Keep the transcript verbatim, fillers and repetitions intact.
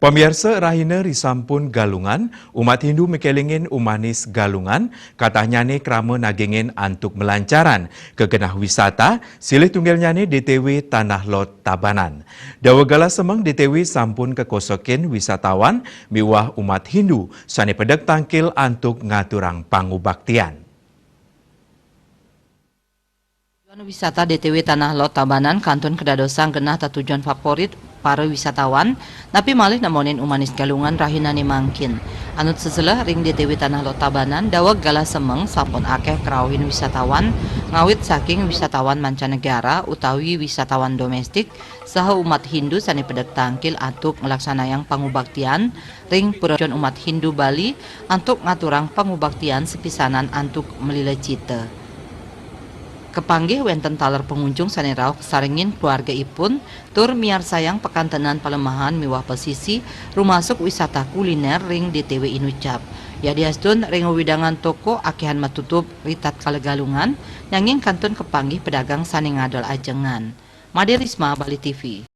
Pamiarsa, rahina risampun Galungan, umat Hindu makelingin umanis Galungan, katahnyane krama nagingin antuk malancaran ka genah wisata, silih tunggalnyane D T W Tanah Lot Tabanan. Daweg galah semeng D T W sampun kakosokin wisatawan miwah umat Hindu sane pedek tangkil antuk ngaturang pangubaktian. Tujuan wisata D T W Tanah Lot Tabanan kantun kadadosang genah tatujon favorit para wisatawan, napi malih nemonin umanis Galungan rahinane mangkin. Anut seselah ring D T W Tanah Lot Tabanan, daweg galah semeng sampun akeh krauhin wisatawan, ngawit saking wisatawan mancanegara utawi wisatawan domestik, saha umat Hindu sane pedek tangkil antuk nglaksanayang pangubaktian ring pura umat Hindu Bali antuk ngaturang pangubaktian sapisanan antuk malila cita. Kapanggih wenten taler pangunjung sane rauh kasarengin keluargaipun tur miarsayang pakantenan palemahan miwah pasisi, rumasuk wisata kuliner ring D T W Inucap. Yadiastun ring wewidangan toko akehan matutup ritatkala Galungan, nanging kantun kapanggih pedagang sane ngadol ajengan. Made Risma, Bali T V.